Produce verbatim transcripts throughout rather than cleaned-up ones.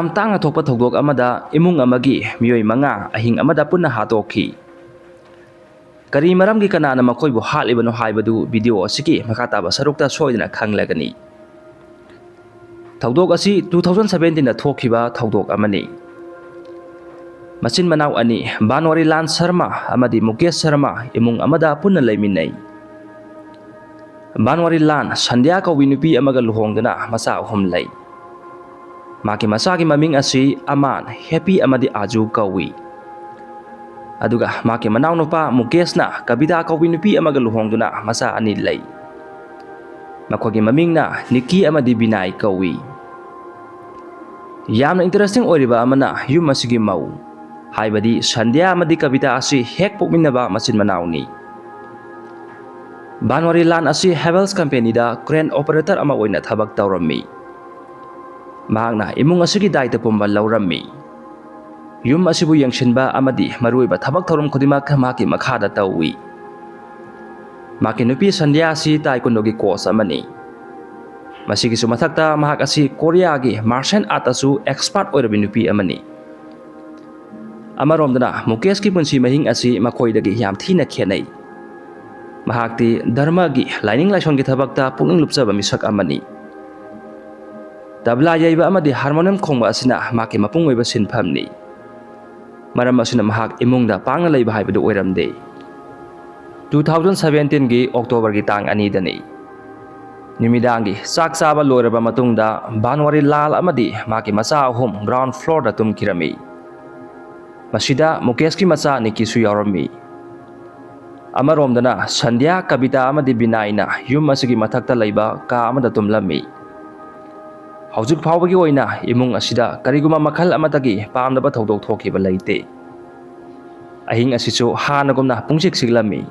ꯌꯥꯝ ꯇꯥꯡꯅ ꯊꯣꯛꯄ ꯊꯧꯗꯣꯛ ꯑꯃꯗ ꯏꯃꯨꯡ ꯑꯃꯒꯤ ꯃꯤꯑꯣꯏ ꯃꯉꯥ ꯑꯍꯤꯡ ꯑꯃꯗ ꯄꯨꯟꯅ ꯍꯥꯠꯇꯣꯛꯈꯤ꯫ ꯀꯔꯤ ꯃꯔꯝꯒꯤ ꯀꯅꯥꯅ ꯃꯈꯣꯏꯕꯨ ꯍꯥꯠꯂꯤꯕꯅꯣ ꯍꯥꯏꯕꯗꯨ ꯚꯤꯗꯤꯑꯣ ꯑꯁꯤꯒꯤ ꯃꯈꯥ ꯇꯥꯕ ꯁꯔꯨꯛꯇ ꯁꯣꯏꯗꯅ ꯈꯪꯂꯒꯅꯤ꯫ ꯊꯧꯗꯣꯛ ꯑꯁꯤ two thousand seventeen ꯗ ꯊꯣꯛꯈꯤꯕ ꯊꯧꯗꯣꯛ ꯑꯃꯅꯤ꯫ ꯃꯆꯤꯟ ꯃꯅꯥꯎ ꯑꯅꯤ, ꯕꯥꯟꯋꯥꯔꯤ ꯂꯥꯟ ꯁꯔꯃ ꯑꯃꯗꯤ ꯃꯨꯀꯦꯁ ꯁꯔꯃ ꯏꯃꯨꯡ ꯑꯃꯗ ꯄꯨꯟꯅ ꯂꯩꯃꯤꯟꯅꯩ꯫ ꯕꯥꯟꯋꯥꯔꯤ ꯂꯥꯟ ꯁꯟꯙ꯭ꯌꯥ ꯀꯧꯕꯤ ꯅꯨꯄꯤ ꯑꯃꯒ ꯂꯨꯍꯣꯡꯗꯨꯅ ꯃꯆꯥ ꯑꯍꯨꯝ ꯂꯩ꯫ ꯃꯍꯥꯛꯀꯤ ꯃꯆꯥꯒꯤ ꯃꯃꯤꯡ ꯑꯁꯤ ꯑꯃꯥꯟ, ꯍꯦꯄꯤ ꯑꯃꯗꯤ ꯑꯥꯖꯨ ꯀꯧꯏ꯫ ꯑꯗꯨꯒ ꯃꯍꯥꯛꯀꯤ ꯃꯅꯥꯎꯅꯨꯄꯥ ꯃꯨꯀꯦꯁꯅ ꯀꯕꯤꯇꯥ ꯀꯧꯕꯤ ꯅꯨꯄꯤ ꯑꯃꯒ ꯂꯨꯍꯣꯡꯗꯨꯅ ꯃꯆꯥ ꯑꯅꯤ ꯂꯩ꯫ ꯃꯈꯣꯏꯒꯤ ꯃꯃꯤꯡꯅ ꯅꯤꯛꯀꯤ ꯑꯃꯗꯤ ꯕꯤꯅꯥꯏ ꯀꯧꯏ꯫ ꯌꯥꯝꯅ ꯏꯟꯇꯔꯦꯁꯇꯤꯡ ꯑꯣꯏꯔꯤꯕ ꯑꯃꯅ ꯌꯨꯝ ꯑꯁꯤꯒꯤ ꯃꯧ, ꯍꯥꯏꯕꯗꯤ ꯁꯟꯙ꯭ꯌꯥ ꯑꯃꯗꯤ ꯀꯕꯤꯇꯥ ꯑꯁꯤ ꯍꯦꯛ ꯄꯣꯛꯃꯤꯟꯅꯕ ꯃꯆꯤꯟ ꯃꯅꯥꯎꯅꯤ꯫ ꯕꯥꯟꯋꯥꯔꯤ ꯂꯥꯟ ꯑꯁꯤ ꯍꯦꯚꯦꯜꯁ ꯀꯝꯄꯦꯅꯤꯗ ꯀ꯭ꯔꯦꯟ ꯑꯣꯄꯔꯦꯇꯔ ꯑꯃ ꯑꯣꯏꯅ ꯊꯕꯛ ꯇꯧꯔꯝꯃꯤ꯫ ꯃꯍꯥꯛꯅ ꯏꯃꯨꯡ ꯑꯁꯤꯒꯤ ꯗꯥꯏꯇ ꯄꯨꯝꯕ ꯂꯧꯔꯝꯃꯤ꯫ ꯌꯨꯝ ꯑꯁꯤꯕꯨ ꯌꯦꯡꯁꯤꯟꯕ ꯑꯃꯗꯤ ꯃꯔꯨꯑꯣꯏꯕ ꯊꯕꯛ ꯊꯧꯔꯝ ꯈꯨꯗꯤꯡꯃꯛ ꯃꯍꯥꯛꯀꯤ ꯃꯈꯥꯗ ꯇꯧꯏ꯫ ꯃꯍꯥꯛꯀꯤ ꯅꯨꯄꯤ ꯁꯟꯙ꯭ꯌꯥ ꯑꯁꯤ ꯇꯥꯏꯀꯨꯟꯗꯣꯒꯤ ꯀꯣꯆ ꯑꯃꯅꯤ꯫ ꯃꯁꯤꯒꯤꯁꯨ ꯃꯊꯛꯇ ꯃꯍꯥꯛ ꯑꯁꯤ ꯀꯣꯔꯤꯌꯥꯒꯤ ꯃꯥꯔꯁꯦꯜ ꯑꯥꯔꯠꯇꯁꯨ ꯑꯦꯛꯁꯄꯥꯔꯠ ꯑꯣꯏꯔꯕꯤ ꯅꯨꯄꯤ ꯑꯃꯅꯤ꯫ ꯑꯃꯔꯣꯝꯗꯅ ꯃꯨꯀꯦꯁꯀꯤ ꯄꯨꯟꯁꯤ ꯃꯍꯤꯡ ꯑꯁꯤ ꯃꯈꯣꯏꯗꯒꯤ ꯌꯥꯝ ꯊꯤꯅ ꯈꯦꯠꯅꯩ꯫ ꯃꯍꯥꯛꯇꯤ ꯙꯔꯃꯒꯤ, ꯂꯥꯏꯅꯤꯡ ꯂꯥꯏꯁꯣꯟꯒꯤ ꯊꯕꯛꯇ ꯄꯨꯛꯅꯤꯡ ꯂꯨꯞꯆꯕ ꯃꯤꯁꯛ ꯑꯃꯅꯤ꯫ ꯇꯕ꯭ꯂꯥ ꯌꯩꯕ ꯑꯃꯗꯤ ꯍꯥꯔꯃꯣꯅꯤꯌꯝ ꯈꯣꯡꯕ ꯑꯁꯤꯅ ꯃꯍꯥꯛꯀꯤ ꯃꯄꯨꯡ ꯑꯣꯏꯕ ꯁꯤꯟꯐꯝꯅꯤ꯫ ꯃꯔꯝ ꯑꯁꯤꯅ ꯃꯍꯥꯛ ꯏꯃꯨꯡꯗ ꯄꯥꯡꯅ ꯂꯩꯕ ꯍꯥꯏꯕꯗꯨ ꯑꯣꯏꯔꯝꯗꯦ꯫ Two thousand seventeenꯒꯤ ꯑꯣꯛꯇꯣꯕꯔꯒꯤ ꯇꯥꯡ ꯑꯅꯤꯗꯅꯤ꯫ ꯅꯨꯃꯤꯗꯥꯡꯒꯤ ꯆꯥꯛ ꯆꯥꯕ ꯂꯣꯏꯔꯕ ꯃꯇꯨꯡꯗ ꯕꯥꯟꯋꯥꯔꯤ ꯂꯥꯜ ꯑꯃꯗꯤ ꯃꯍꯥꯛꯀꯤ ꯃꯆꯥ ꯑꯍꯨꯝ ꯒ꯭ꯔꯥꯎꯟ ꯐ꯭ꯂꯣꯔꯗ ꯇꯨꯝꯈꯤꯔꯝꯃꯤ꯫ ꯃꯁꯤꯗ ꯃꯨꯀꯦꯁꯀꯤ ꯃꯆꯥ ꯅꯤꯛꯀꯤꯁꯨ ꯌꯥꯎꯔꯝꯃꯤ꯫ ꯑꯃꯔꯣꯝꯗꯅ ꯁꯟꯙ꯭ꯌꯥ, ꯀꯕꯤꯇꯥ ꯑꯃꯗꯤ ꯕꯤꯅꯥꯏꯅ ꯌꯨꯝ ꯑꯁꯤꯒꯤ ꯃꯊꯛꯇ ꯂꯩꯕ ꯀꯥ ꯑꯃꯗ ꯇꯨꯝꯂꯝꯃꯤ꯫ ꯍꯧꯖꯤꯛ ꯐꯥꯎꯕꯒꯤ ꯑꯣꯏꯅ ꯏꯃꯨꯡ ꯑꯁꯤꯗ ꯀꯔꯤꯒꯨꯝꯕ ꯃꯈꯜ ꯑꯃꯠꯇꯒꯤ ꯄꯥꯝꯗꯕ ꯊꯧꯗꯣꯛ ꯊꯣꯛꯈꯤꯕ ꯂꯩꯇꯦ꯫ ꯑꯍꯤꯡ ꯑꯁꯤꯁꯨ ꯍꯥꯟꯅꯒꯨꯝꯅ ꯄꯨꯡꯆꯤꯛ ꯆꯤꯛꯂꯝꯃꯤ꯫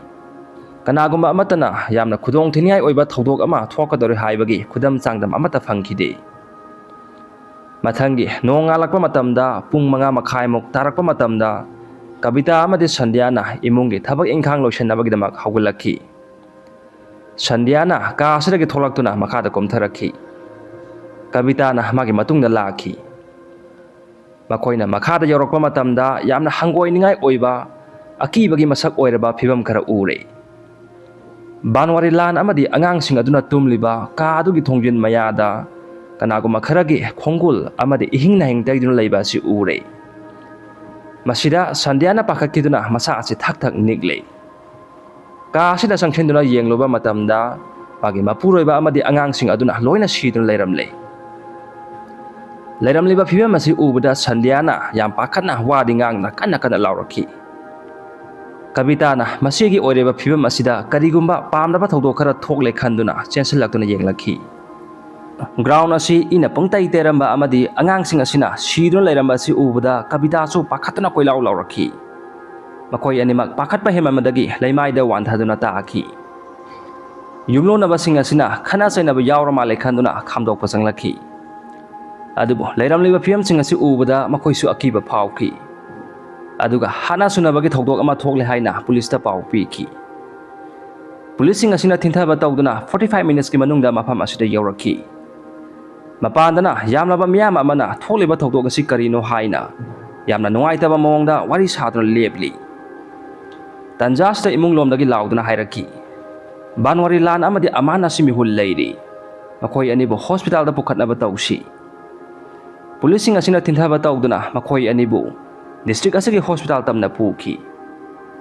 ꯀꯅꯥꯒꯨꯝꯕ ꯑꯃꯠꯇꯅ ꯌꯥꯝꯅ ꯈꯨꯗꯣꯡ ꯊꯤꯅꯤꯡꯉꯥꯏ ꯑꯣꯏꯕ ꯊꯧꯗꯣꯛ ꯑꯃ ꯊꯣꯛꯀꯗꯧꯔꯦ ꯍꯥꯏꯕꯒꯤ ꯈꯨꯗꯝ ꯆꯥꯡꯗꯝ ꯑꯃꯠꯇ ꯐꯪꯈꯤꯗꯦ꯫ ꯃꯊꯪꯒꯤ ꯅꯣꯡꯉꯥꯜꯂꯛꯄ ꯃꯇꯝꯗ, ꯄꯨꯡ ꯃꯉꯥ ꯃꯈꯥꯏꯃꯨꯛ ꯇꯥꯔꯛꯄ ꯃꯇꯝꯗ, ꯀꯕꯤꯇꯥ ꯑꯃꯗꯤ ꯁꯟꯙ꯭ꯌꯥꯅ ꯏꯃꯨꯡꯒꯤ ꯊꯕꯛ ꯏꯪꯈꯥꯡ ꯂꯣꯏꯁꯤꯟꯅꯕꯒꯤꯗꯃꯛ ꯍꯧꯒꯠꯂꯛꯈꯤ꯫ ꯁꯟꯙ꯭ꯌꯥꯅ ꯀꯥ ꯑꯁꯤꯗꯒꯤ ꯊꯣꯛꯂꯛꯇꯨꯅ ꯃꯈꯥꯗ ꯀꯨꯝꯊꯔꯛꯈꯤ꯫ ꯀꯕꯤꯇꯥꯅ ꯃꯥꯒꯤ ꯃꯇꯨꯡꯗ ꯂꯥꯛꯈꯤ꯫ ꯃꯈꯣꯏꯅ ꯃꯈꯥꯗ ꯌꯧꯔꯛꯄ ꯃꯇꯝꯗ ꯌꯥꯝꯅ ꯍꯪꯒꯣꯏꯅꯤꯡꯉꯥꯏ ꯑꯣꯏꯕ ꯑꯀꯤꯕꯒꯤ ꯃꯁꯛ ꯑꯣꯏꯔꯕ ꯐꯤꯕꯝ ꯈꯔ ꯎꯔꯦ꯫ ꯕꯥꯟꯋꯥꯔꯤ ꯂꯥꯟ ꯑꯃꯗꯤ ꯑꯉꯥꯡꯁꯤꯡ ꯑꯗꯨꯅ ꯇꯨꯝꯂꯤꯕ ꯀꯥ ꯑꯗꯨꯒꯤ ꯊꯣꯡꯖꯤꯟ ꯃꯌꯥꯗ ꯀꯅꯥꯒꯨꯝꯕ ꯈꯔꯒꯤ ꯈꯣꯡꯒꯨꯜ ꯑꯃꯗꯤ ꯏꯍꯤꯡ ꯅꯥꯍꯤꯡ ꯇꯩꯗꯨꯅ ꯂꯩꯕ ꯑꯁꯤ ꯎꯔꯦ꯫ ꯃꯁꯤꯗ ꯁꯟꯙ꯭ꯌꯥꯅ ꯄꯥꯈꯠꯈꯤꯗꯨꯅ ꯃꯁꯥ ꯑꯁꯤ ꯊꯛ ꯊꯛ ꯅꯤꯛꯂꯦ꯫ ꯀꯥ ꯑꯁꯤꯗ ꯆꯪꯁꯤꯟꯗꯨꯅ ꯌꯦꯡꯂꯨꯕ ꯃꯇꯝꯗ ꯃꯥꯒꯤ ꯃꯄꯨꯔꯣꯏꯕ ꯑꯃꯗꯤ ꯑꯉꯥꯡꯁꯤꯡ ꯑꯗꯨꯅ ꯂꯣꯏꯅ ꯁꯤꯗꯨꯅ ꯂꯩꯔꯝꯂꯦ꯫ ꯂꯩꯔꯝꯂꯤꯕ ꯐꯤꯕꯝ ꯑꯁꯤ ꯎꯕꯗ ꯁꯟꯙ꯭ꯌꯥꯅ ꯌꯥꯝ ꯄꯥꯈꯠꯅ ꯋꯥꯗꯤ ꯉꯥꯡꯗꯨꯅ ꯀꯟꯅ ꯀꯟꯅ ꯂꯥꯎꯔꯛꯈꯤ꯫ ꯀꯕꯤꯇꯥꯅ ꯃꯁꯤꯒꯤ ꯑꯣꯏꯔꯤꯕ ꯐꯤꯕꯝ ꯑꯁꯤꯗ ꯀꯔꯤꯒꯨꯝꯕ ꯄꯥꯝꯗꯕ ꯊꯧꯗꯣꯛ ꯈꯔ ꯊꯣꯛꯂꯦ ꯈꯟꯗꯨꯅ ꯆꯦꯟꯁꯤꯜꯂꯛꯇꯨꯅ ꯌꯦꯡꯂꯛꯈꯤ꯫ ꯒ꯭ꯔꯥꯎꯟ ꯑꯁꯤ ꯏꯅ ꯄꯨꯡꯇꯩ ꯇꯩꯔꯝꯕ ꯑꯃꯗꯤ ꯑꯉꯥꯡꯁꯤꯡ ꯑꯁꯤꯅ ꯁꯤꯗꯨꯅ ꯂꯩꯔꯝꯕ ꯑꯁꯤ ꯎꯕꯗ ꯀꯕꯤꯇꯥꯁꯨ ꯄꯥꯈꯠꯇꯨꯅ ꯀꯣꯏꯂꯥꯎ ꯂꯥꯎꯔꯛꯈꯤ꯫ ꯃꯈꯣꯏ ꯑꯅꯤꯃꯛ ꯄꯥꯈꯠꯄ ꯍꯦꯟꯃꯟꯕꯗꯒꯤ ꯂꯩꯃꯥꯏꯗ ꯋꯥꯟꯊꯗꯨꯅ ꯇꯥꯈꯤ꯫ ꯌꯨꯝꯂꯣꯟꯅꯕꯁꯤꯡ ꯑꯁꯤꯅ ꯈꯠꯅ ꯆꯩꯅꯕ ꯌꯥꯎꯔ ꯃꯥꯜꯂꯦ ꯈꯟꯗꯨꯅ ꯈꯥꯝꯗꯣꯛꯄ ꯆꯪꯂꯛꯈꯤ꯫ ꯑꯗꯨꯕꯨ ꯂꯩꯔꯝꯂꯤꯕ ꯐꯤꯕꯝꯁꯤꯡ ꯑꯁꯤ ꯎꯕꯗ ꯃꯈꯣꯏꯁꯨ ꯑꯀꯤꯕ ꯐꯥꯎꯈꯤ꯫ ꯑꯗꯨꯒ ꯍꯥꯠꯅ ꯁꯨꯅꯕꯒꯤ ꯊꯧꯗꯣꯛ ꯑꯃ ꯊꯣꯛꯂꯦ ꯍꯥꯏꯅ ꯄꯨꯂꯤꯁꯇ ꯄꯥꯎ ꯄꯤꯈꯤ꯫ ꯄꯨꯂꯤꯁꯁꯤꯡ ꯑꯁꯤꯅ ꯊꯤꯟꯊꯕ ꯇꯧꯗꯨꯅ ꯐꯣꯔꯇꯤ ꯐꯥꯏꯚ ꯃꯤꯅꯤꯠꯁꯀꯤ ꯃꯅꯨꯡꯗ ꯃꯐꯝ ꯑꯁꯤꯗ ꯌꯧꯔꯛꯈꯤ꯫ ꯃꯄꯥꯟꯗꯅ ꯌꯥꯝꯂꯕ ꯃꯤꯌꯥꯝ ꯑꯃꯅ ꯊꯣꯛꯂꯤꯕ ꯊꯧꯗꯣꯛ ꯑꯁꯤ ꯀꯔꯤꯅꯣ ꯍꯥꯏꯅ ꯌꯥꯝꯅ ꯅꯨꯡꯉꯥꯏꯇꯕ ꯃꯑꯣꯡꯗ ꯋꯥꯔꯤ ꯁꯥꯗꯨꯅ ꯂꯦꯞꯂꯤ꯫ ꯇꯟꯖꯥꯁꯤꯗ ꯏꯃꯨꯡ ꯂꯣꯝꯗꯒꯤ ꯂꯥꯎꯗꯨꯅ ꯍꯥꯏꯔꯛꯈꯤ, "ꯕꯥꯟꯋꯥꯔꯤ ꯂꯥꯟ ꯑꯃꯗꯤ ꯑꯃꯥꯟ ꯑꯁꯤ ꯃꯤꯍꯨꯜ ꯂꯩꯔꯤ꯫ ꯃꯈꯣꯏ ꯑꯅꯤꯕꯨ ꯍꯣꯁꯄꯤꯇꯥꯜꯗ ꯄꯨꯈꯠꯅꯕ ꯇꯧꯁꯤ꯫" ꯄꯨꯂꯤꯁꯁꯤꯡ ꯑꯁꯤꯅ ꯊꯤꯟꯊꯕ ꯇꯧꯗꯨꯅ ꯃꯈꯣꯏ ꯑꯅꯤꯕꯨ ꯗꯤꯁꯇ꯭ꯔꯤꯛ ꯑꯁꯤꯒꯤ ꯍꯣꯁꯄꯤꯇꯥꯜ ꯇꯝꯅ ꯄꯨꯈꯤ꯫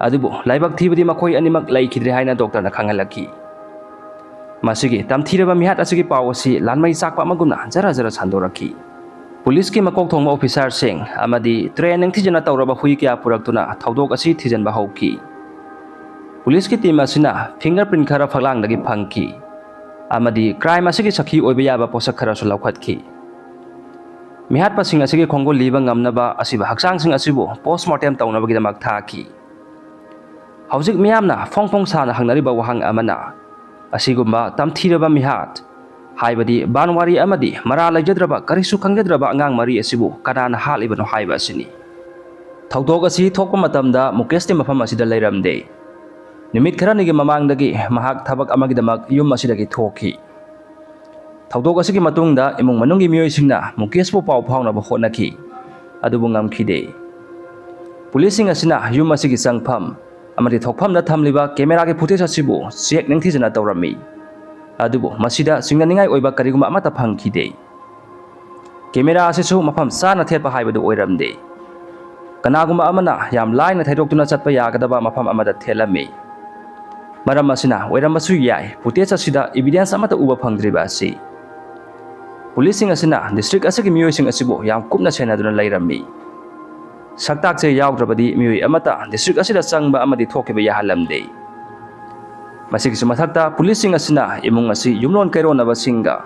ꯑꯗꯨꯕꯨ ꯂꯥꯏꯕꯛ ꯊꯤꯕꯗꯤ ꯃꯈꯣꯏ ꯑꯅꯤꯃꯛ ꯂꯩꯈꯤꯗ꯭ꯔꯦ ꯍꯥꯏꯅ ꯗꯣꯛꯇꯔꯅ ꯈꯪꯍꯜꯂꯛꯈꯤ꯫ ꯃꯁꯤꯒꯤ ꯇꯝꯊꯤꯔꯕ ꯃꯤꯍꯥꯠ ꯑꯁꯤꯒꯤ ꯄꯥꯎ ꯑꯁꯤ ꯂꯥꯟꯃꯩ ꯆꯥꯛꯄ ꯑꯃꯒꯨꯝꯅ ꯖꯔ ꯖꯔ ꯁꯟꯗꯣꯔꯛꯈꯤ꯫ ꯄꯨꯂꯤꯁꯀꯤ ꯃꯀꯣꯛ ꯊꯣꯡꯕ ꯑꯣꯐꯤꯁꯥꯔꯁꯤꯡ ꯑꯃꯗꯤ ꯇ꯭ꯔꯦꯟ ꯅꯤꯡꯊꯤꯖꯅ ꯇꯧꯔꯕ ꯍꯨꯏ ꯀꯌꯥ ꯄꯨꯔꯛꯇꯨꯅ ꯊꯧꯗꯣꯛ ꯑꯁꯤ ꯊꯤꯖꯤꯟꯕ ꯍꯧꯈꯤ꯫ ꯄꯨꯂꯤꯁꯀꯤ ꯇꯤꯝ ꯑꯁꯤꯅ ꯐꯤꯡꯒꯔ ꯄ꯭ꯔꯤꯟ ꯈꯔ ꯐꯛꯂꯥꯡꯗꯒꯤ ꯐꯪꯈꯤ ꯑꯃꯗꯤ ꯀ꯭ꯔꯥꯏꯝ ꯑꯁꯤꯒꯤ ꯁꯛꯈꯤ ꯑꯣꯏꯕ ꯌꯥꯕ ꯄꯣꯠꯁꯛ ꯈꯔꯁꯨ ꯂꯧꯈꯠꯈꯤ꯫ ꯃꯤꯍꯥꯠꯄꯁꯤꯡ ꯑꯁꯤꯒꯤ ꯈꯣꯡꯒꯨꯜ ꯂꯤꯕ ꯉꯝꯅꯕ ꯑꯁꯤꯕ ꯍꯛꯆꯥꯡꯁꯤꯡ ꯑꯁꯤꯕꯨ ꯄꯣꯁꯃꯣꯔꯇꯦꯝ ꯇꯧꯅꯕꯒꯤꯗꯃꯛ ꯊꯥꯈꯤ꯫ ꯍꯧꯖꯤꯛ ꯃꯤꯌꯥꯝꯅ ꯐꯣꯡ ꯐꯣꯡ ꯁꯥꯅ ꯍꯪꯅꯔꯤꯕ ꯋꯥꯍꯪ ꯑꯃꯅ, ꯑꯁꯤꯒꯨꯝꯕ ꯇꯝꯊꯤꯔꯕ ꯃꯤꯍꯥꯠ, ꯍꯥꯏꯕꯗꯤ ꯕꯥꯟꯋꯥꯔꯤ ꯑꯃꯗꯤ ꯃꯔꯥ ꯂꯩꯖꯗ꯭ꯔꯕ, ꯀꯔꯤꯁꯨ ꯈꯪꯖꯗ꯭ꯔꯕ ꯑꯉꯥꯡ ꯃꯔꯤ ꯑꯁꯤꯕꯨ ꯀꯅꯥꯅ ꯍꯥꯠꯂꯤꯕꯅꯣ ꯍꯥꯏꯕ ꯑꯁꯤꯅꯤ꯫ ꯊꯧꯗꯣꯛ ꯑꯁꯤ ꯊꯣꯛꯄ ꯃꯇꯝꯗ ꯃꯨꯀꯦꯁꯇꯤ ꯃꯐꯝ ꯑꯁꯤꯗ ꯂꯩꯔꯝꯗꯦ꯫ ꯅꯨꯃꯤꯠ ꯈꯔꯅꯤꯒꯤ ꯃꯃꯥꯡꯗꯒꯤ ꯃꯍꯥꯛ ꯊꯕꯛ ꯑꯃꯒꯤꯗꯃꯛ ꯌꯨꯝ ꯑꯁꯤꯗꯒꯤ ꯊꯣꯛꯈꯤ꯫ ꯊꯧꯗꯣꯛ ꯑꯁꯤꯒꯤ ꯃꯇꯨꯡꯗ ꯏꯃꯨꯡ ꯃꯅꯨꯡꯒꯤ ꯃꯤꯑꯣꯏꯁꯤꯡꯅ ꯃꯨꯀꯦꯁꯄꯨ ꯄꯥꯎ ꯐꯥꯎꯅꯕ ꯍꯣꯠꯅꯈꯤ꯫ ꯑꯗꯨꯕꯨ ꯉꯝꯈꯤꯗꯦ꯫ ꯄꯨꯂꯤꯁꯁꯤꯡ ꯑꯁꯤꯅ ꯌꯨꯝ ꯑꯁꯤꯒꯤ ꯆꯪꯐꯝ ꯑꯃꯗꯤ ꯊꯣꯛꯐꯝꯗ ꯊꯝꯂꯤꯕ ꯀꯦꯃꯦꯔꯥꯒꯤ ꯐꯨꯇꯦꯖ ꯑꯁꯤꯕꯨ ꯆꯦꯛ ꯅꯤꯡꯊꯤꯖꯅ ꯇꯧꯔꯝꯃꯤ꯫ ꯑꯗꯨꯕꯨ ꯃꯁꯤꯗ ꯆꯤꯡꯅꯅꯤꯡꯉꯥꯏ ꯑꯣꯏꯕ ꯀꯔꯤꯒꯨꯝꯕ ꯑꯃꯠꯇ ꯐꯪꯈꯤꯗꯦ꯫ ꯀꯦꯃꯦꯔꯥ ꯑꯁꯤꯁꯨ ꯃꯐꯝ ꯆꯥꯅ ꯊꯦꯠꯄ ꯍꯥꯏꯕꯗꯨ ꯑꯣꯏꯔꯝꯗꯦ꯫ ꯀꯅꯥꯒꯨꯝꯕ ꯑꯃꯅ ꯌꯥꯝ ꯂꯥꯏꯅ ꯊꯩꯗꯣꯛꯇꯨꯅ ꯆꯠꯄ ꯌꯥꯒꯗꯕ ꯃꯐꯝ ꯑꯃꯗ ꯊꯦꯠꯂꯝꯃꯤ꯫ ꯃꯔꯝ ꯑꯁꯤꯅ ꯑꯣꯏꯔꯝꯕꯁꯨ ꯌꯥꯏ, ꯐꯨꯇꯦꯖ ꯑꯁꯤꯗ ꯏꯕꯤꯗꯦꯟꯁ ꯑꯃꯠꯇ ꯎꯕ ꯐꯪꯗ꯭ꯔꯤꯕ ꯑꯁꯤ꯫ ꯄꯨꯂꯤꯁꯁꯤꯡ ꯑꯁꯤꯅ ꯗꯤꯁꯇ꯭ꯔꯤꯛ ꯑꯁꯤꯒꯤ ꯃꯤꯑꯣꯏꯁꯤꯡ ꯑꯁꯤꯕꯨ ꯌꯥꯝ ꯀꯨꯞꯅ ꯁꯦꯟꯅꯗꯨꯅ ꯂꯩꯔꯝꯃꯤ꯫ ꯁꯛꯇꯥꯛꯆꯦ ꯌꯥꯎꯗ꯭ꯔꯕꯗꯤ ꯃꯤꯑꯣꯏ ꯑꯃꯠꯇ ꯗꯤꯁꯇ꯭ꯔꯤꯛ ꯑꯁꯤꯗ ꯆꯪꯕ ꯑꯃꯗꯤ ꯊꯣꯛꯈꯤꯕ ꯌꯥꯍꯜꯂꯝꯗꯦ꯫ ꯃꯁꯤꯒꯤꯁꯨ ꯃꯊꯛꯇ ꯄꯨꯂꯤꯁꯁꯤꯡ ꯑꯁꯤꯅ ꯏꯃꯨꯡ ꯑꯁꯤ ꯌꯨꯝꯂꯣꯟ ꯀꯩꯔꯣꯟꯅꯕꯁꯤꯡꯒ